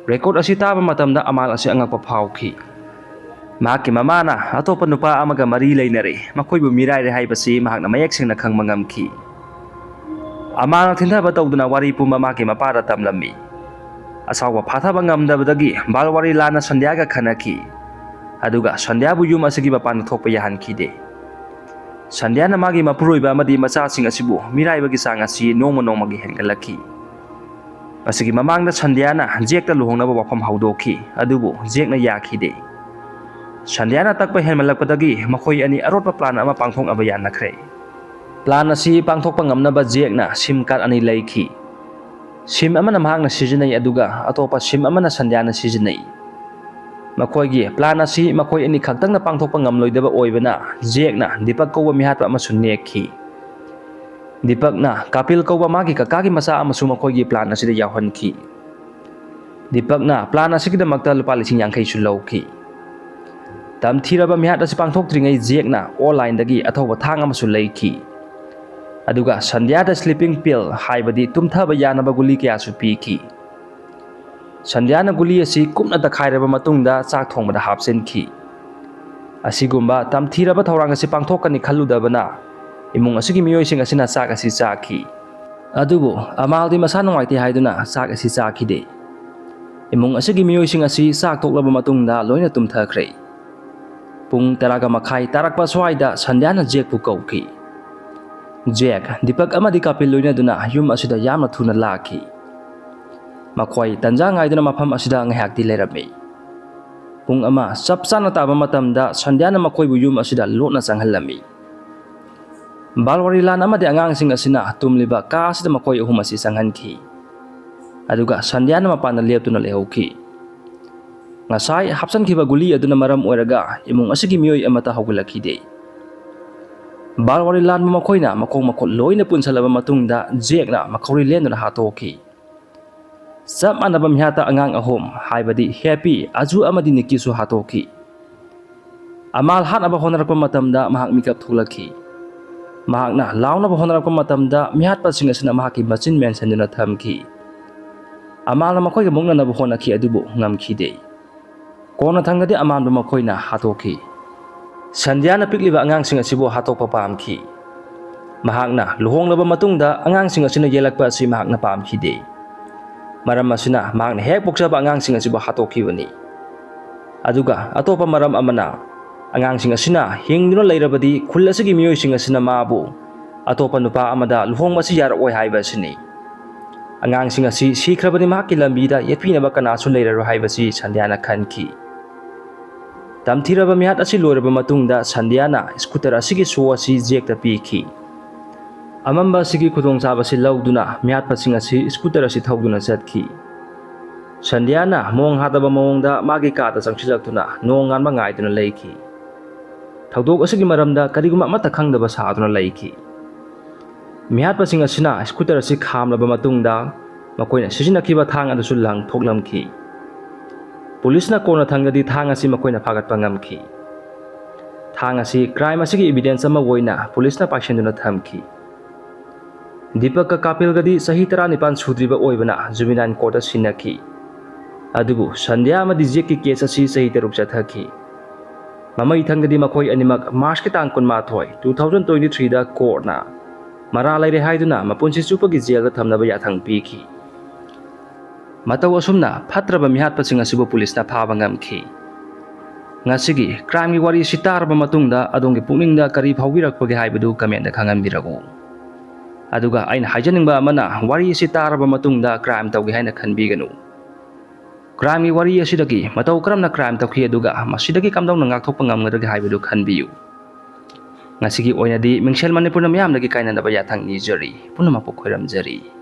Record ꯑꯁꯤ ꯇꯥꯕ ꯃꯇꯝꯗ ꯑꯃꯥꯜ ꯑꯁꯤ ꯑꯉꯛꯄ ꯐꯥꯎꯈꯤ꯫ ꯃꯍꯥꯛꯀꯤ ꯃꯃꯥꯅ ꯑꯇꯣꯞꯄ ꯅꯨꯄꯥ ꯑꯃꯒ ꯃꯔꯤ ꯂꯩꯅꯔꯦ, ꯃꯈꯣꯏꯕꯨ ꯃꯤꯔꯥꯏꯔꯦ ꯍꯥꯏꯕꯁꯤ ꯃꯍꯥꯛꯅ ꯃꯌꯦꯛ ꯁꯦꯡꯅ ꯈꯪꯕ ꯉꯝꯈꯤ꯫ ꯑꯃꯥꯜꯅ ꯊꯤꯟꯊꯕ ꯇꯧꯗꯨꯅ ꯋꯥꯔꯤ ꯄꯨꯝꯕ ꯃꯍꯥꯛꯀꯤ ꯃꯄꯥꯗ ꯇꯝꯂꯝꯃꯤ꯫ ꯑꯁꯥꯎꯕ ꯐꯥꯊꯕ ꯉꯝꯗꯕꯗꯒꯤ ꯕꯥꯜꯋꯥꯔꯤ ꯂꯥꯟꯅ ꯁꯟꯙ꯭ꯌꯥꯒ ꯈꯠꯅꯈꯤ꯫ ꯑꯗꯨꯒ ꯁꯟꯙ꯭ꯌꯥꯕꯨ ꯌꯨꯝ ꯑꯁꯤꯒꯤ ꯃꯄꯥꯟꯗ ꯊꯣꯛꯄ ꯌꯥꯍꯟꯈꯤꯗꯦ꯫ ꯁꯟꯙ꯭ꯌꯥꯅ ꯃꯥꯒꯤ ꯃꯄꯨꯔꯣꯏꯕ ꯑꯃꯗꯤ ꯃꯆꯥꯁꯤꯡ ꯑꯁꯤꯕꯨ ꯃꯤꯔꯥꯏꯕꯒꯤ ꯆꯥꯡ ꯑꯁꯤ ꯅꯣꯡꯃ ꯅꯣꯡꯃꯒꯤ ꯍꯦꯟꯒꯠꯂꯛꯈꯤ꯫ ꯃꯁꯤꯒꯤ ꯃꯃꯥꯡꯗ ꯁꯟꯙ꯭ꯌꯥꯅ ꯖꯦꯛꯇ ꯂꯨꯍꯣꯡꯅꯕ ꯋꯥꯐꯝ ꯍꯧꯗꯣꯛꯈꯤ, ꯑꯗꯨꯕꯨ ꯖꯦꯛꯅ ꯌꯥꯈꯤꯗꯦ꯫ ꯁꯟꯙ꯭ꯌꯥꯅ ꯇꯛꯄ ꯍꯦꯟꯃꯜꯂꯛꯄꯗꯒꯤ ꯃꯈꯣꯏ ꯑꯅꯤ ꯑꯔꯣꯠꯄ plan ꯑꯃ ꯄꯥꯡꯊꯣꯛꯅꯕ ꯌꯥꯅꯈ꯭ꯔꯦ꯫ Plan ꯑꯁꯤ ꯄꯥꯡꯊꯣꯛꯄ ꯉꯝꯅꯕ ꯖꯦꯛꯅ ꯁꯤꯝ ꯀꯥꯔꯗ ꯑꯅꯤ ꯂꯩꯈꯤ꯫ ꯁꯤꯝ ꯑꯃꯅ ꯃꯍꯥꯛꯅ ꯁꯤꯖꯤꯟꯅꯩ, ꯑꯗꯨꯒ ꯑꯇꯣꯞꯄ ꯁꯤꯝ ꯑꯃꯅ ꯁꯟꯙ꯭ꯌꯥꯅ ꯁꯤꯖꯤꯟꯅꯩ꯫ ꯃꯈꯣꯏꯒꯤ plan ꯑꯁꯤ ꯃꯈꯣꯏ ꯑꯅꯤ ꯈꯛꯇꯪꯅ ꯄꯥꯡꯊꯣꯛꯄ ꯉꯝꯂꯣꯏꯗꯕ ꯑꯣꯏꯕꯅ, ꯖꯦꯛꯅ ꯗꯤꯄꯛ ꯀꯧꯕ ꯃꯤꯍꯥꯠꯄ ꯑꯃꯁꯨ ꯅꯦꯛꯈꯤ꯫ ꯗꯤꯄꯛꯅ ꯀꯥꯄꯤꯜ ꯀꯧꯕ ꯃꯥꯒꯤ ꯀꯀꯥꯒꯤ ꯃꯆꯥ ꯑꯃꯁꯨ ꯃꯈꯣꯏꯒꯤ plan ꯑꯁꯤꯗ ꯌꯥꯎꯍꯟꯈꯤ꯫ ꯗꯤꯄꯛꯅ plan ꯑꯁꯤꯒꯤꯗꯃꯛꯇ ꯂꯨꯄꯥ ꯂꯤꯁꯤꯡ ꯌꯥꯡꯈꯩꯁꯨ ꯂꯧꯈꯤ꯫ ꯇꯝꯊꯤꯔꯕ ꯃꯤꯍꯥꯠ ꯑꯁꯤ ꯄꯥꯡꯊꯣꯛꯇ꯭ꯔꯤꯉꯩ ꯖꯦꯛꯅ online ꯗꯒꯤ ꯑꯊꯧꯕ ꯊꯥꯡ ꯑꯃꯁꯨ ꯂꯩꯈꯤ꯫ ꯑꯗꯨꯒ ꯁꯟꯙ꯭ꯌꯥꯗ sleeping pill, ꯍꯥꯏꯕꯗꯤ ꯇꯨꯝꯊꯕ ꯌꯥꯅꯕ ꯒꯨꯂꯤ ꯀꯌꯥꯁꯨ ꯄꯤꯈꯤ꯫ ꯁꯟꯙ꯭ꯌꯥꯅ ꯒꯨꯂꯤ ꯑꯁꯤ ꯀꯨꯞꯅ ꯇꯛꯈꯥꯏꯔꯕ ꯃꯇꯨꯡꯗ ꯆꯥꯛ ꯊꯣꯡꯕꯗ ꯍꯥꯞꯆꯤꯟꯈꯤ꯫ ꯑꯁꯤꯒꯨꯝꯕ ꯇꯝꯊꯤꯔꯕ ꯊꯧꯔꯥꯡ ꯑꯁꯤ ꯄꯥꯡꯊꯣꯛꯀꯅꯤ ꯈꯜꯂꯨꯗꯕꯅ, ꯏꯃꯨꯡ ꯑꯁꯤꯒꯤ ꯃꯤꯑꯣꯏꯁꯤꯡ ꯑꯁꯤꯅ ꯆꯥꯛ ꯑꯁꯤ ꯆꯥꯈꯤ꯫ ꯑꯗꯨꯕꯨ ꯑꯃꯥꯜꯗꯤ ꯃꯁꯥ ꯅꯨꯡꯉꯥꯏꯇꯦ ꯍꯥꯏꯗꯨꯅ ꯆꯥꯛ ꯑꯁꯤ ꯆꯥꯈꯤꯗꯦ꯫ ꯏꯃꯨꯡ ꯑꯁꯤꯒꯤ ꯃꯤꯑꯣꯏꯁꯤꯡ ꯑꯁꯤ ꯆꯥꯛ ꯇꯣꯛꯂꯕ ꯃꯇꯨꯡꯗ ꯂꯣꯏꯅ ꯇꯨꯝꯊꯈ꯭ꯔꯦ꯫ ꯄꯨꯡ ꯇꯔꯥꯒ ꯃꯈꯥꯏ ꯇꯥꯔꯛꯄ ꯁ꯭ꯋꯥꯏꯗ ꯁꯟꯙ꯭ꯌꯥꯅ ꯖꯦꯛꯄꯨ ꯀꯧꯈꯤ꯫ ꯖꯦꯛ, ꯗꯤꯄꯛ ꯑꯃꯗꯤ ꯀꯥꯄꯤꯜ ꯂꯣꯏꯅꯗꯨꯅ ꯌꯨꯝ ꯑꯁꯤꯗ ꯌꯥꯝꯅ ꯊꯨꯅ ꯂꯥꯛꯈꯤ꯫ ꯃꯈꯣꯏ ꯇꯟꯖꯥ ꯉꯥꯏꯗꯨꯅ ꯃꯐꯝ ꯑꯁꯤꯗ ꯉꯥꯏꯍꯥꯛꯇꯤ ꯂꯩꯔꯝꯃꯤ꯫ ꯄꯨꯡ ꯑꯃ ꯆꯞ ꯆꯥꯅ ꯇꯥꯕ ꯃꯇꯝꯗ ꯁꯟꯙ꯭ꯌꯥꯅ ꯃꯈꯣꯏꯕꯨ ꯌꯨꯝ ꯑꯁꯤꯗ ꯂꯣꯠꯅ ꯆꯪꯍꯜꯂꯝꯃꯤ꯫ ꯕꯥꯜꯋꯥꯔꯤꯂꯥꯟ ꯑꯃꯗꯤ ꯑꯉꯥꯡꯁꯤꯡ ꯑꯁꯤꯅ ꯇꯨꯝꯂꯤꯕ ꯀꯥ ꯑꯁꯤꯗ ꯃꯈꯣꯏ ꯑꯍꯨꯝ ꯑꯁꯤ ꯆꯪꯍꯟꯈꯤ꯫ ꯑꯗꯨꯒ ꯁꯟꯙ꯭ꯌꯥꯅ ꯃꯄꯥꯟꯗ ꯂꯦꯞꯇꯨꯅ ꯂꯩꯍꯧꯈꯤ꯫ ꯉꯁꯥꯏ ꯍꯥꯞꯆꯤꯟꯈꯤꯕ ꯒꯨꯂꯤ ꯑꯗꯨꯅ ꯃꯔꯝ ꯑꯣꯏꯔꯒ ꯏꯃꯨꯡ ꯑꯁꯤꯒꯤ ꯃꯤꯑꯣꯏ ꯑꯃꯠꯇ ꯍꯧꯒꯠꯂꯛꯈꯤꯗꯦ꯫ ꯕꯥꯜꯋꯥꯔꯤꯂꯥꯟꯕꯨ ꯃꯈꯣꯏꯅ ꯃꯈꯣꯡ ꯃꯈꯨꯠ ꯂꯣꯏꯅ ꯄꯨꯟꯁꯤꯜꯂꯕ ꯃꯇꯨꯡꯗ ꯖꯦꯛꯅ ꯃꯈꯧꯔꯤ ꯂꯦꯟꯗꯨꯅ ꯍꯥꯠꯇꯣꯛꯈꯤ꯫ ꯆꯞ ꯃꯥꯟꯅꯕ ꯃꯤꯍꯥꯠꯇ ꯑꯉꯥꯡ ꯑꯍꯨꯝ, ꯍꯥꯏꯕꯗꯤ ꯍꯦꯄꯤ, ꯑꯖꯨ ꯑꯃꯗꯤ ꯅꯤꯛꯀꯤꯁꯨ ꯍꯥꯠꯇꯣꯛꯈꯤ꯫ ꯑꯃꯥꯜ ꯍꯥꯠꯅꯕ ꯍꯣꯠꯅꯔꯛꯄ ꯃꯇꯝꯗ ꯃꯍꯥꯛ ꯃꯤꯀꯞ ꯊꯣꯛꯂꯛꯈꯤ꯫ ꯃꯍꯥꯛꯅ ꯂꯥꯎꯅꯕ ꯍꯣꯠꯅꯔꯛꯄ ꯃꯇꯝꯗ ꯃꯤꯍꯥꯠꯄꯁꯤꯡ ꯑꯁꯤꯅ ꯃꯍꯥꯛꯀꯤ ꯃꯆꯤꯟ ꯃꯦꯟꯁꯤꯟꯗꯨꯅ ꯊꯝꯈꯤ꯫ ꯑꯃꯥꯜꯅ ꯃꯈꯣꯏꯒ ꯃꯨꯛꯅꯅꯕ ꯍꯣꯠꯅꯈꯤ, ꯑꯗꯨꯕꯨ ꯉꯝꯈꯤꯗꯦ꯫ ꯀꯣꯟꯅꯊꯪꯗꯗꯤ ꯑꯃꯥꯟꯕ ꯃꯈꯣꯏꯅ ꯍꯥꯠꯇꯣꯛꯈꯤ꯫ ꯁꯟꯙ꯭ꯌꯥꯅ ꯄꯤꯛꯂꯤꯕ ꯑꯉꯥꯡꯁꯤꯡ ꯑꯁꯤꯕꯨ ꯍꯥꯠꯇꯣꯛꯄ ꯄꯥꯝꯈꯤ꯫ ꯃꯍꯥꯛꯅ ꯂꯨꯍꯣꯡꯂꯕ ꯃꯇꯨꯡꯗ ꯑꯉꯥꯡꯁꯤꯡ ꯑꯁꯤꯅ ꯌꯦꯜꯂꯛꯄ ꯑꯁꯤ ꯃꯍꯥꯛꯅ ꯄꯥꯝꯈꯤꯗꯦ꯫ ꯃꯔꯝ ꯑꯁꯤꯅ ꯃꯍꯥꯛꯅ ꯍꯦꯛ ꯄꯣꯛꯆꯕ ꯑꯉꯥꯡꯁꯤꯡ ꯑꯁꯤꯕꯨ ꯍꯥꯠꯇꯣꯛꯈꯤꯕꯅꯤ꯫ ꯑꯗꯨꯒ ꯑꯇꯣꯞꯄ ꯃꯔꯝ ꯑꯃꯅ, ꯑꯉꯥꯡꯁꯤꯡ ꯑꯁꯤꯅ ꯍꯤꯡꯗꯨꯅ ꯂꯩꯔꯕꯗꯤ ꯈꯨꯜ ꯑꯁꯤꯒꯤ ꯃꯤꯑꯣꯏꯁꯤꯡ ꯑꯁꯤꯅ ꯃꯥꯕꯨ ꯑꯇꯣꯞꯄ ꯅꯨꯄꯥ ꯑꯃꯗ ꯂꯨꯍꯣꯡꯕꯁꯤ ꯌꯥꯔꯛꯑꯣꯏ ꯍꯥꯏꯕ ꯑꯁꯤꯅꯤ꯫ ꯑꯉꯥꯡꯁꯤꯡ ꯑꯁꯤ ꯁꯤꯈ꯭ꯔꯕꯗꯤ ꯃꯍꯥꯛꯀꯤ ꯂꯝꯕꯤꯗ ꯌꯦꯠꯄꯤꯅꯕ ꯀꯅꯥꯁꯨ ꯂꯩꯔꯔꯣꯏ ꯍꯥꯏꯕꯁꯤ ꯁꯟꯙ꯭ꯌꯥꯅ ꯈꯟꯈꯤ꯫ ꯇꯝꯊꯤꯔꯕ ꯃꯤꯍꯥꯠ ꯑꯁꯤ ꯂꯣꯏꯔꯕ ꯃꯇꯨꯡꯗ ꯁꯟꯙ꯭ꯌꯥꯅ scooter ꯑꯁꯤꯒꯤ show ꯑꯁꯤ ꯖꯦꯛꯇ ꯄꯤꯈꯤ꯫ ꯑꯃꯝꯕ ꯑꯁꯤꯒꯤ ꯈꯨꯗꯣꯡꯆꯥꯕꯁꯤ ꯂꯧꯗꯨꯅ ꯃꯤꯍꯥꯠꯄꯁꯤꯡ ꯑꯁꯤ ꯁ꯭ꯀꯨꯇꯔ ꯑꯁꯤ ꯊꯧꯗꯨꯅ ꯆꯠꯈꯤ꯫ ꯁꯟꯙ꯭ꯌꯥꯅ ꯃꯑꯣꯡ ꯍꯥꯗꯕ ꯃꯑꯣꯡꯗ ꯃꯥꯒꯤ ꯀꯥꯗ ꯆꯪꯁꯤꯜꯂꯛꯇꯨꯅ ꯅꯣꯡꯉꯥꯟꯕ ꯉꯥꯏꯗꯨꯅ ꯂꯩꯈꯤ꯫ ꯊꯧꯗꯣꯛ ꯑꯁꯤꯒꯤ ꯃꯔꯝꯗ ꯀꯔꯤꯒꯨꯝꯕ ꯑꯃꯠꯇ ꯈꯪꯗꯕ ꯁꯥꯗꯨꯅ ꯂꯩꯈꯤ꯫ ꯃꯤꯍꯥꯠꯄꯁꯤꯡ ꯑꯁꯤꯅ ꯁ꯭ꯀꯨꯇꯔ ꯑꯁꯤ ꯈꯥꯝꯂꯕ ꯃꯇꯨꯡꯗ ꯃꯈꯣꯏꯅ ꯁꯤꯖꯤꯟꯅꯈꯤꯕ ꯊꯥꯡ ꯑꯗꯨꯁꯨ ꯂꯪꯊꯣꯛꯂꯝꯈꯤ꯫ ꯄꯨꯂꯤꯁꯅ ꯀꯣꯟꯅꯊꯪꯗꯗꯤ ꯊꯥꯡ ꯑꯁꯤ ꯃꯈꯣꯏꯅ ꯐꯥꯒꯠꯄ ꯉꯝꯈꯤ꯫ ꯊꯥꯡ ꯑꯁꯤ ꯀ꯭ꯔꯥꯏꯝ ꯑꯁꯤꯒꯤ ꯏꯕꯤꯗꯦꯟꯁ ꯑꯃ ꯑꯣꯏꯅ ꯄꯨꯂꯤꯁꯅ ꯄꯥꯏꯁꯤꯟꯗꯨꯅ ꯊꯝꯈꯤ꯫ ꯗꯤꯄꯛꯀ ꯀꯥꯄꯤꯜꯒꯗꯤ ꯆꯍꯤ ꯇꯔꯥꯅꯤꯄꯥꯟ ꯁꯨꯗ꯭ꯔꯤꯕ ꯑꯣꯏꯕꯅ ꯖꯨꯕꯤꯅꯥꯏꯜ ꯀꯣꯔꯠꯇ ꯁꯤꯟꯅꯈꯤ꯫ ꯑꯗꯨꯕꯨ ꯁꯟꯙ꯭ꯌꯥ ꯑꯃꯗꯤ ꯖꯦꯛꯀꯤ ꯀꯦꯁ ꯑꯁꯤ ꯆꯍꯤ ꯇꯔꯨꯛ ꯆꯠꯊꯈꯤ꯫ ꯃꯃꯩ ꯊꯪꯗꯗꯤ ꯃꯈꯣꯏ ꯑꯅꯤꯃꯛ ꯃꯥꯔꯆꯀꯤ ꯇꯥꯡ ꯀꯨꯟꯃꯥꯊꯣꯏ, two thousand twenty threeꯗ ꯀꯣꯔꯠꯅ ꯃꯔꯥꯜ ꯂꯩꯔꯦ ꯍꯥꯏꯗꯨꯅ ꯃꯄꯨꯟꯁꯤ ꯆꯨꯞꯄꯒꯤ ꯖꯦꯜꯗ ꯊꯝꯅꯕ ꯌꯥꯊꯪ ꯄꯤꯈꯤ꯫ ꯃꯇꯧ ꯑꯁꯨꯝꯅ ꯐꯠꯇ꯭ꯔꯕ ꯃꯤꯍꯥꯠꯄꯁꯤꯡ ꯑꯁꯤꯕꯨ ꯄꯨꯂꯤꯁꯅ ꯐꯥꯕ ꯉꯝꯈꯤ꯫ ꯉꯁꯤꯒꯤ ꯀ꯭ꯔꯥꯏꯝꯒꯤ ꯋꯥꯔꯤ ꯑꯁꯤ ꯇꯥꯔꯕ ꯃꯇꯨꯡꯗ ꯑꯗꯣꯝꯒꯤ ꯄꯨꯛꯅꯤꯡꯗ ꯀꯔꯤ ꯐꯥꯎꯕꯤꯔꯛꯄꯒꯦ ꯍꯥꯏꯕꯗꯨ ꯀꯃꯦꯟꯗ ꯈꯪꯍꯟꯕꯤꯔꯛꯎ꯫ ꯑꯗꯨꯒ ꯑꯩꯅ ꯍꯥꯏꯖꯅꯤꯡꯕ ꯑꯃꯅ, ꯋꯥꯔꯤ ꯑꯁꯤ ꯇꯥꯔꯕ ꯃꯇꯨꯡꯗ ꯀ꯭ꯔꯥꯏꯝ ꯇꯧꯒꯦ ꯍꯥꯏꯅ ꯈꯟꯕꯤꯒꯅꯨ꯫ ꯀ꯭ꯔꯥꯏꯝꯒꯤ ꯋꯥꯔꯤ ꯑꯁꯤꯗꯒꯤ ꯃꯇꯧ ꯀꯔꯝꯅ ꯀ꯭ꯔꯥꯏꯝ ꯇꯧꯈꯤ, ꯑꯗꯨꯒ ꯃꯁꯤꯗꯒꯤ ꯀꯝꯗꯧꯅ ꯉꯥꯛꯊꯣꯛꯄ ꯉꯝꯒꯗꯒꯦ ꯍꯥꯏꯕꯗꯨ ꯈꯟꯕꯤꯌꯨ꯫ ꯉꯁꯤꯒꯤ ꯑꯣꯏꯅꯗꯤ ꯃꯤꯡꯁꯦꯜ ꯃꯅꯤꯄꯨꯔꯅ ꯃꯤꯌꯥꯝꯗꯒꯤ ꯀꯥꯏꯅꯅꯕ ꯌꯥꯊꯪ ꯅꯤꯖꯔꯤ꯫ ꯄꯨꯝꯅꯃꯛꯄꯨ ꯈꯣꯏꯔꯝꯖꯔꯤ꯫